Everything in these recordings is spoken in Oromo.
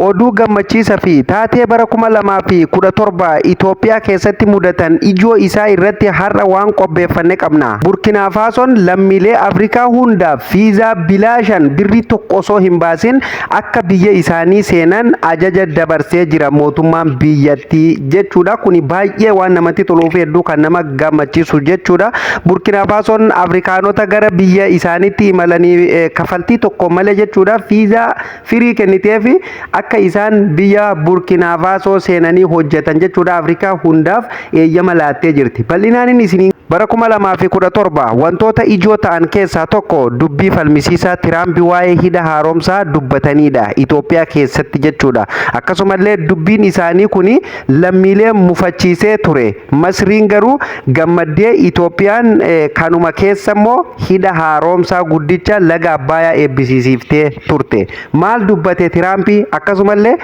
Oduu gammachiisa fi taatee bara 2017 Itoophiyaa keessatti mudatan ijoo isaa irratti har'a waan qopheeffanne qabna. Burkinaa Faasoon lammiilee Afrikaa hundaaf fiizaa bilaashaan birrii tokko osoo hin baasin akka biyya isaanii seenan ajaja dabarsee jira mootummaan biyyattii jechuudha. Kuni baay'ee waan namatti toluu fi hedduu kan nama gammachiisu jechuudha. Burkinaa Faasoon Afrikaanota gara biyya isaaniitti imalanii kafaltii tokko malee jechuudha fiizaa free kenniteefi akka isaan biyya Burkinaa Faasoo seenanii hojjetan jechuudha. Afrikaa hundaaf eeyyama laattee jirti. Bal'inaan inni isinii bara 2017 wantoota ijoo ta'an keessaa tokko dubbii falmisiisaa Tiraampi waa'ee hidha haaromsaa dubbatanidha Itoophiyaa keessatti jechuudha. Akkasumallee dubbiin isaanii kun lammiilee mufachiisee ture. Masriin garuu gammaddee Itoophiyaan kanuma keessa immoo hidha haaromsaa guddicha laga Abbayaa eebbisiisiftee turte. Maal dubbate Tiraampi? Akkasumallee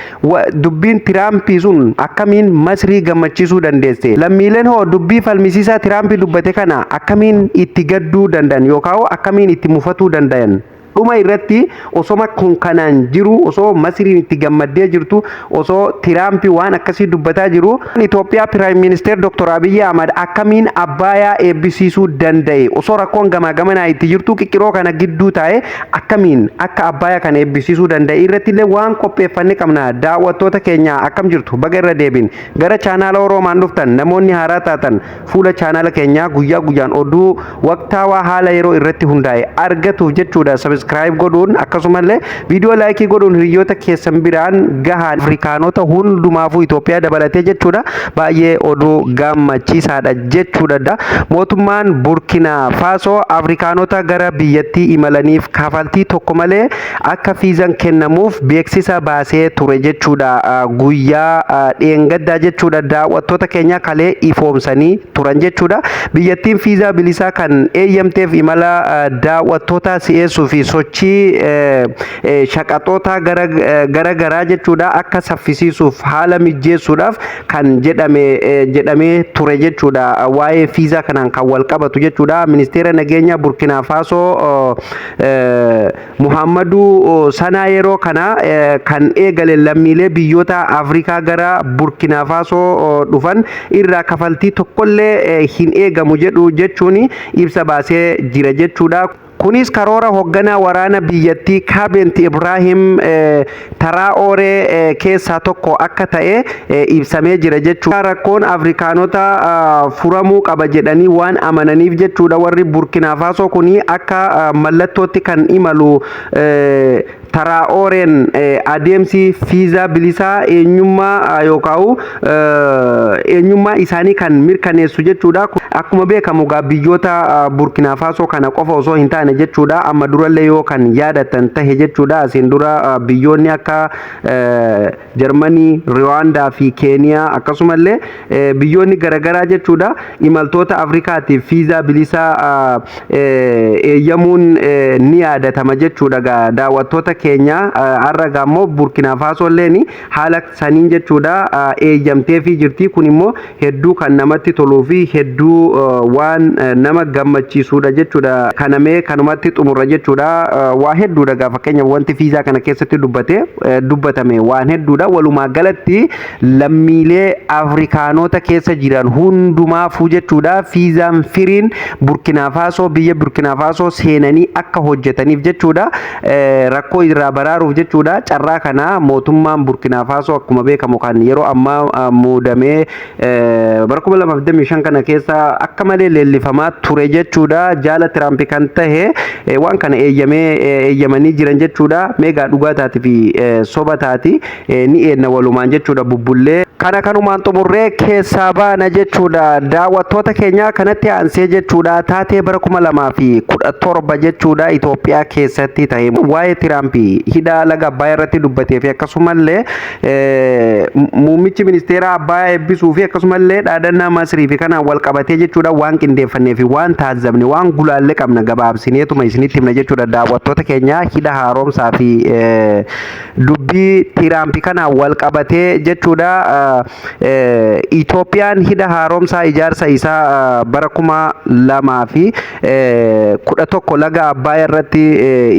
dubbiin Tiraampi sun akkamiin Masrii gammachiisuu dandeesse? Lammiileen hoo dubbii falmisiisaa Tiraampi dubbate kana akkamiin itti gadduu danda'an yookaan akkamiin itti mufatuu danda'an? Dhuma irratti osoma kun kanaan jiru, osoo Masriin itti gammaddee jirtu, osoo Tiraampi waan akkasii dubbataa jiru, Itoophiyaa Prime Minister Dr. Abiyyi Ahmad akkamiin Abbayaa eebbisiisuu danda'e? Osoo rakkoon gamaa gamanaa itti jirtu qiqqiroo kana gidduu taa'e akkamiin akka Abbayaa kana eebbisiisuu danda'e irratti illee waan qopheeffanne qabna. Daawwattoota keenya, akkam jirtu? Baga irra deebin gara chaanaala Oroomaan dhuftan. Namoonni haaraa taatan fuula chaanaala keenyaa guyyaa guyyaan oduu waqtaawaa haala yeroo irratti hundaa'e argatuuf jechuudha subscribe godhuun, akkasumallee viidiyoo like godhuun hiriyoota keessan biraan gahaan. Afrikaanota hundumaafuu, Itoophiyaa dabalatee jechuudha, baay'ee oduu gammachiisaadha jechuudha. Mootummaan Burkinaa Faasoo Afrikaanota gara biyyattii imalaniif kafaltii tokko malee akka fiizan kennamuuf beeksisa baasee ture jechuudha. Guyyaa dheengaddaa jechuudha, daawwattoota keenya, kalee ifoomsanii turan jechuudha. Biyyattiin fiizaa bilisaa kan eeyyamteef imala daawwattoota si'eessuu fi sochii shaqaxoota gara garaa jechuudha akka saffisiisuuf haala mijeessuudhaaf kan jedhame jedhamee ture jechuudha. Waa'ee fiizaa kanaan kan wal qabatu jechuudha. Ministeera nageenya Burkinaa Faasoo Muhammadu Sanaa yeroo kana kan eegale lammiilee biyyoota Afrikaa gara Burkinaa Faasoo dhufan irraa kafaltii tokkollee hin eegamu jedhu jechuun ibsa baasee jira jechuudha. Kunis karoora hoogganaa waraana biyyattii Kaabent Ibrahim Taraoree keessaa tokko akka ta'e ibsamee jira jechuudha. Rakkoon Afrikaanota furamuu qaba jedhanii waan amananiif jechuudha, warri Burkinaa Faasoo kuni akka mallattootti kan imalu Taraoreen adeemsi fiizaa bilisaa eenyummaa yookaan eenyummaa isaanii kan mirkaneessu jechuudha. Akkuma beekamu gaa biyyoota Burkinaa Faasoo kana qofa osoo hin taane jechuudha. Amma durallee yoo kan yaadatan tahe jechuudha. Asiin dura biyyoonni akka Jarmanii, Riwaandaa fi Keeniyaa, akkasumallee biyyoonni garaagaraa jechuudha, imaltoota Afrikaatiif fiizaa bilisaa eeyyamuun ni yaadatama jechuudha. Gaa daawwattoota keenya, har'a gaammoo Burkinaa Faasoo illeen haala saniin jechuudha eeyyamteefii jirti. Kun immoo hedduu kan namatti toluu fi hedduu waan nama gammachiisudha jechuudha. Kanamee kanumatti xumurra jechuudha. Waa hedduudha gaa, fakkeenyaaf wanti fiizaa kana keessatti dubbate dubbatame waan hedduudha. Walumaa galatti lammiilee Afrikaanota keessa jiran hundumaafuu jechuudha fiizaan freen Burkinaa Faasoo, biyya Burkinaa Faasoo seenanii akka hojjetaniif jechuudha, rakkoo irraa baraaruuf jechuudha. Carraa kana mootummaan Burkinaa Faasoo, akkuma beekamu kan yeroo ammaa muudamee bara 2025 kana keessa akka malee leellifamaa ture jechuudha, jaala Tiraamp kan tahe, waan kana eeyyamee eeyyamanii jiran jechuudha. Meegaa dhugaa taati fi soba taati ni eenna walumaan jechuudha. Bubbullee kana kanumaan xumurree keessaa baana jechuudha. Daawwattoota keenya, kanatti aansee jechuudha taatee bara 2017 jechuudha Itoophiyaa keessatti ta'e, waa'ee Tiraampi hidha laga Abbayaa irratti dubbatee fi akkasumallee muummichi ministeera Abbayaa eebbisuu fi akkasumallee dhaadannaa Masrii fi kanaan wal qabatee jechuudha waan qindeeffannee fi waan taazabne, waan gulaallee qabna, gabaabsineetuma isinitti himna jechuudha. Daawwattoota keenya, hidha haaromsaa fi dubbii Tiraampi kanaan wal qabatee jechuudha, Itoophiyaan hidha haaromsaa ijaarsa isaa bara 2011 laga Abbayaa irratti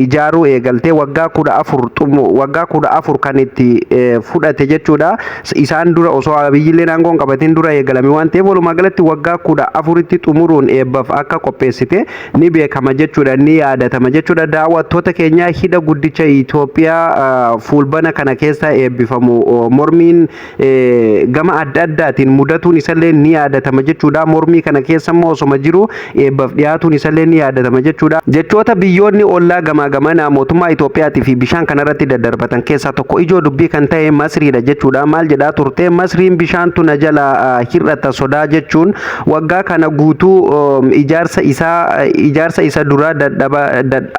ijaaruu eegaltee waggaa waggaa 14 waggaa 14 kan itti fudhate jechuudha. Isaan dura osoo Abiyyillee aangoo hin qabatin dura eegalame waan ta'eef, walumaa galatti waggaa 14tti xumuruun eebbaaf akka qopheessite ni beekama jechuudha, ni yaadatama jechuudha. Daawwattoota keenya, hidha guddicha Itoophiyaa fuulbana kana keessa eebbifamu mormiin gama adda addaatiin mudatuun isallee ni yaadatama jechuudha. Mormii kana keessa immoo osoma jiru eebbaaf dhiyaatuun isallee ni yaadatama jechuudha. Jechoota biyyoonni ollaa gamaa gamanaa mootummaa Itoophiyaatii fi bishaan kanarratti daddarbatan keessaa tokko ijoo dubbii kan ta'e Masriidha jechuudha. Maal jedhaa turte? Masriin bishaantu na jala hir'ata sodaa jechuun waggaa kana guutuu ijaarsa isaa ijaarsa isa duraa dadhaba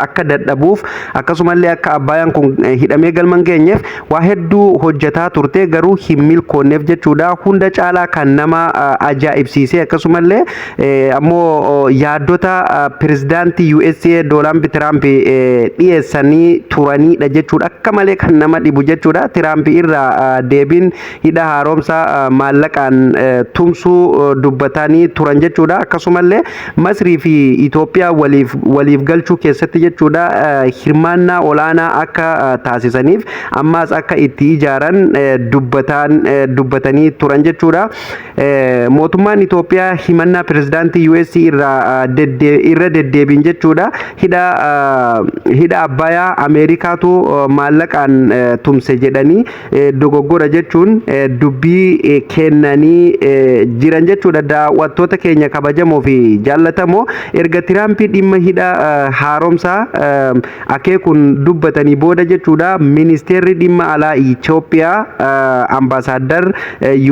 akka dadhabuuf, akkasumallee akka Abbaayaan kun hidhamee galma hin geenyeef waa hedduu hojjetaa turte, garuu hin milkoonneef jechuudha. Hunda caalaa kan nama ajaa'ibsiise akkasumallee ammoo yaaddota pirezidaantii USA Doonaald Tiraamp dhiyeessanii turanidha jechuudha. Akka malee kan nama dhibu jechuudha. Tiraamp irraa deebiin hidha haaromsa maallaqaan tumsuu dubbatanii turan jechuudha. Akkasumallee Masrii fi Itoophiyaa waliif galchuu keessatti jechuudha hirmaannaa olaanaa akka taasisaniif, ammaas akka itti ijaaran dubbatanii turan jechuudha. Mootummaan Itoophiyaa himannaa pirezidaantii US irraa irra deddeebiin jechuudha hidha Abbayaa Ameerikaatu maallaqaan tumse jedhanii dogoggora jechuun dubbii kennanii jiran jechuudha. Daawwattoota keenya kabajamoo fi jaallatamoo, erga Tiraampii dhimma hidha haaromsaa akeekuun dubbatanii booda jechuudha, ministeerri dhimma alaa Itoophiyaa ambaasaaddar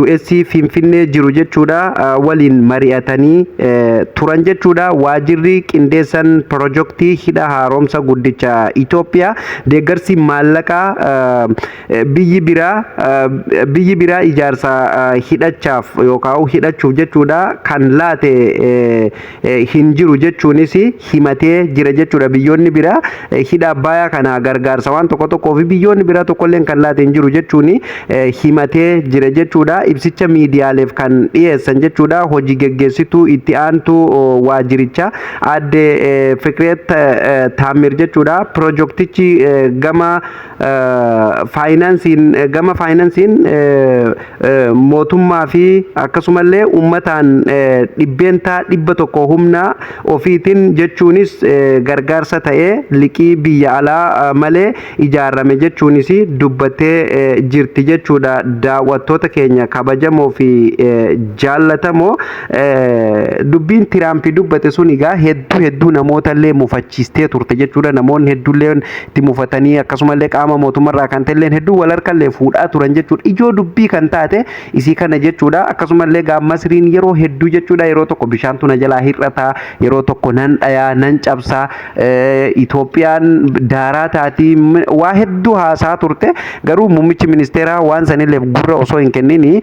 US Finfinnee jiru jechuudha waliin mari'atanii turan jechuudha. Waajirri qindeessan pirojektii hidha haaromsa guddicha Itoophiyaa deeggarsi maallaqaa biyyi biraa ijaarsa hidhachaaf yookaan hidhachuuf jechuudha kan laate hin jiru jechuunis himatee jira jechuudha. Biyyoonni biraa hidha Abbayaa kana gargaarsa waan tokko tokkoo fi biyyoonni biraa tokkolleen kan laate hin jiru jechuun himatee jira jechuudha. Ibsicha miidiyaaleef kan dhiyeessan jechuudha hojii geggeessituu itti aantuu waajjiricha aadde Fikireet Taammir jechuudha. Pirojektichi gama faayinaansiin mootummaa fi akkasumallee uummataan 100% humna ofiitiin jechuunis gargaarsa ta'ee liqii biyya alaa malee ijaarame jechuunis dubbattee jirti jechuudha. Daawwattoota keenya kabajamoo fi jaallatamoo, dubbiin Tiraampii dubbate sun egaa hedduu hedduu namoota illee mufachiistee turte jechuudha. Namoonni hedduullee itti mufatanii, akkasumallee qaama mootummaarraa kan ta'elleen hedduu wal harkallee fuudhaa turan jechuudha. Ijoo dubbii kan taate isii kana jechuudha. Akkasumallee gaa Masriin yeroo hedduu jechuudha, yeroo tokko bishaantu na jalaa hir'ataa, yeroo tokko nan dhayaa, nan cabsaa, Itoophiyaan daaraa taatii, waa hedduu haasaa turte. Garuu muummichi ministeeraa waan sanillee gurra osoo hin kennini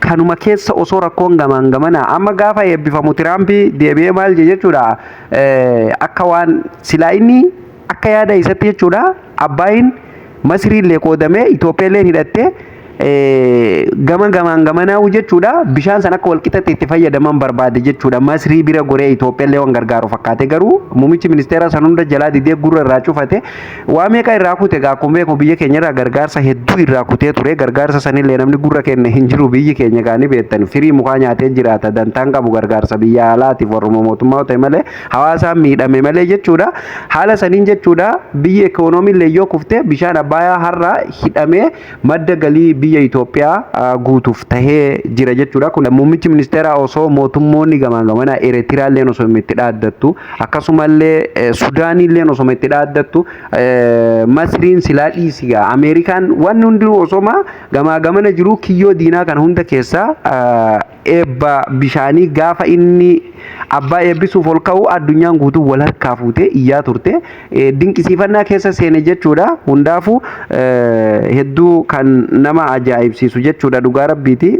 kanuma keessa osoo rakkoon gamaan gamana amma gaafa eebbifamu Tiraampii deebi'ee maal jechuudha, akka waan silaa inni akka yaada isatti jechuudha Abbaayin Masriillee qoodamee Itoophiyaallee hidhattee gama gamaan gamanaa'u jechuudha, bishaan san akka walqixatti itti fayyadaman barbaade jechuudha. Masrii bira goree Itoophiyaallee waan gargaaru fakkaate, garuu muummichi ministeera san hunda jalaa didee gurra irraa cufate. Waa meeqa irraa kute gaa? Akkuma beekamu biyya keenya irraa gargaarsa hedduu irraa kutee ture. Gargaarsa sanillee namni gurra kenne hin jiru. Biyyi keenya gaanii beektan firii mukaa nyaatee jiraata, dantaan qabu gargaarsa biyya alaatiif warruma mootummaa ta'e malee, hawaasaan miidhame malee jechuudha. Haala saniin jechuudha biyyi ikoonomiillee yoo kufte, bishaan Abbayaa har'a hidhamee madda galii biyya Itoophiyaa guutuuf tahee jira jechuudha. Kun muummichi ministeeraa osoo mootummoonni gamaa gamanaa Eritiraalleen osoo itti dhaaddattu, akkasumallee Sudaaniilleen osoo itti dhaaddattu, Masriin silaa dhiisigaa, Ameerikaan wanni hundinuu osoma gamaa gamana jiru, kiyyoo diinaa kana hunda keessaa eebba bishaanii gaafa inni abbaa eebbisuuf ol ka'u addunyaan guutuu wal harkaa fuutee iyyaa turte. Dinqisiifannaa keessa seene jechuudha. Hundaafuu hedduu kan nama ajaa'ibsiisu jechuudha, dhugaa rabbiiti.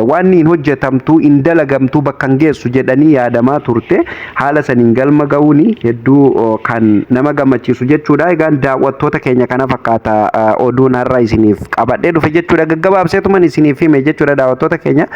Waan hin hojjetamtu, hin dalagamtu, bakka hin geessu jedhanii yaadamaa turte haala saniin galma ga'uun hedduu kan nama gammachiisu jechuudha. Egaan daawwattoota keenya, kana fakkaata oduun har'a isiniif qabadhee dhufe jechuudha. Gaggabaabseetuman isiniif hime jechuudha, daawwattoota keenya.